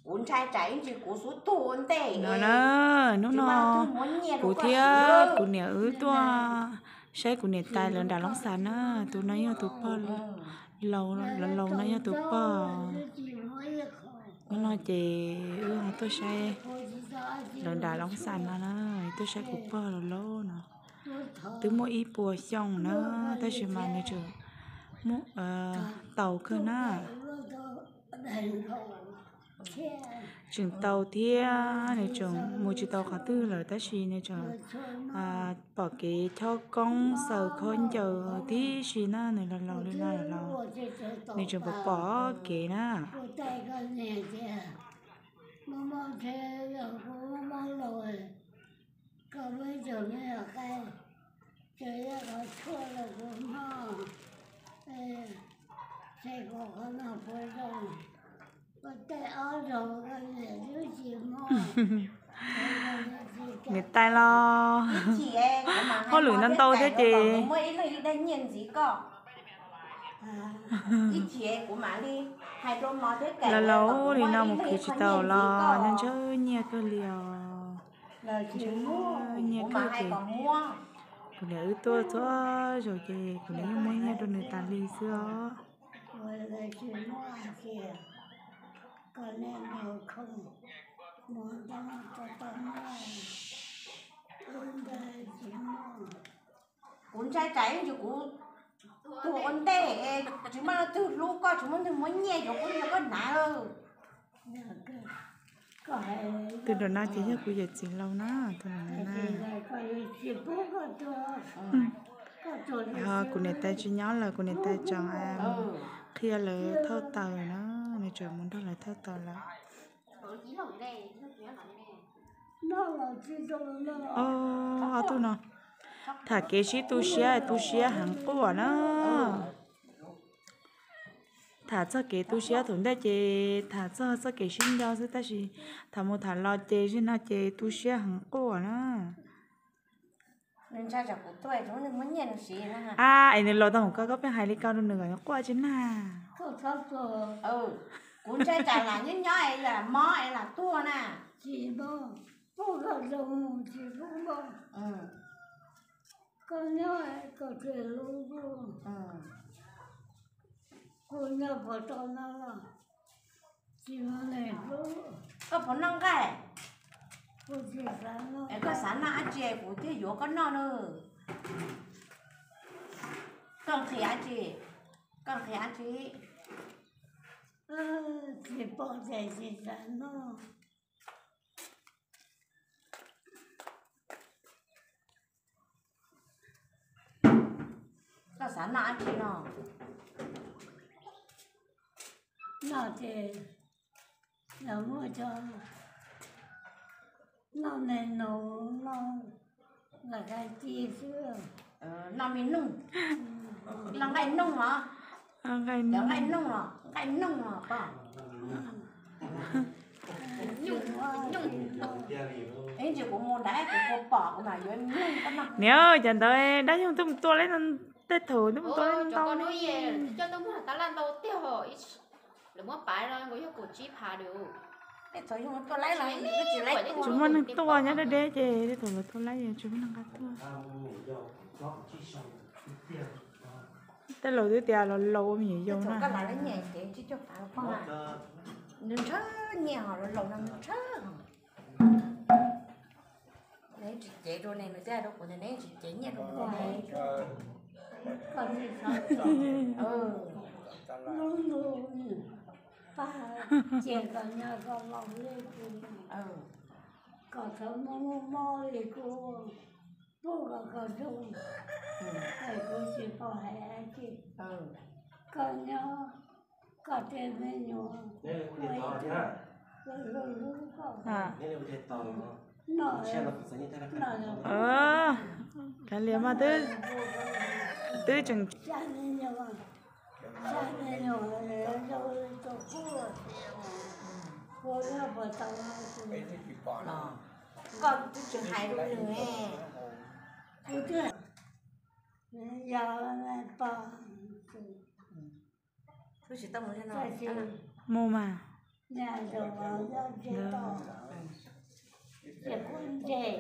Kuv ntshai tsam ib ntsis kuv xub tuag ua ntej no na. Hnub no kuv thiab kuv niam wb tuaj saib kuv niam tais lawv nram Loob Xas na. Tus no yog tus pog laus, laus no yog tus pog. Hnub no ces wb ho tuaj saib lawv nram Loob Xas no na, tuaj saib kuv pog laus laus no. Twb muaj ib puas xyoo na, tab sis mas nws tseem muaj taus kawg na. Tseem taus thiab nws tseem mus tsis tau qhov twg lawm, tab sis nws tseem pom kev chob koob xaws khaub ncaws tib si na, nws los laus li no los nws tseem pom pom kev na. Niam tais los hauj lwm ntau ntau thiab ces laus laus li no mus khwv tsis tau los ntshaw nyiaj kawg li os. Nyiaj kawg ces kuv niam wb tuaj txhua zaus ces kuv niam yeej muab nyiaj rau nws tas li xwb os. Kuv ntshai tsam ib ntsis kuv tuag ua ntej, tsis muaj leej twg hlub koj, tsis muaj leej twg muab nyiaj yuav koj, koj hnav lawm. Tus nram no ces yog kuv yawm txiv laus na, tus nram no na. Ho kuv niam tais tsis nyob lawm, kuv niam tais tseem qhia lawv thauj taws na, nws tseem mus nrog lawv thauj taws lawm. Ob tug no tham kev sib tu siab, tu siab heev quaj na. Tham txog kev tu siab thaum ntej ces tham txog txoj kev sib nco xwb, tab sis tham mus tham los ces zaum no ces tu siab heev quaj na. A, es nws los tau hauv ko, koj pheej hais li ko rau nws kom nws quaj tsis nag. Kuv ntshai tsam lam nyob nyob es lam mob es lam tuag na. Koj puas noj nqaij? Es koj xav noj dab tsi kuv thiaj yuav koj noj na. Koj nqhis dab tsi? Koj nqhis dab tsi? Koj xav noj dab tsi no? Noj ces muab cov noj me noog, noj nqaij ci xwb. Noj me noog, noj nqaij noog los? Nqaij noog los? Nqaij noog los koj? Ib ntsis kuv mus nrad kuv puas pom kuv mam yuav noog koj noj. Niam, cov ntawd dab nyoog twb mus tua lawm, tej thaum twb mus tua lawm ntau. Tsis muaj neeg tuaj nyob deb deb ces tej thaum lawv tua lawm tsis muaj neeg nqa tuaj. Tej laus twb tias los laus ua me nyuam yaus na. Neb tsis cev rau ne, nws twb hais rau kuv tias neb tsis cev nyiaj rau kuv ne. Pab ces kom nyob kom laus li kuv, kom txhob mob mob li kuv, pub kom koj zoo, es kuv tsis pom hais dab tsi. Koj nyob, koj tej me nyuam, hlub hlub koj. Kav liam mas twb, twb tseem Koj twb tsis hais rau nws. Mus mas. Nyob zoo, nyob zoo, ces kuv ntseg.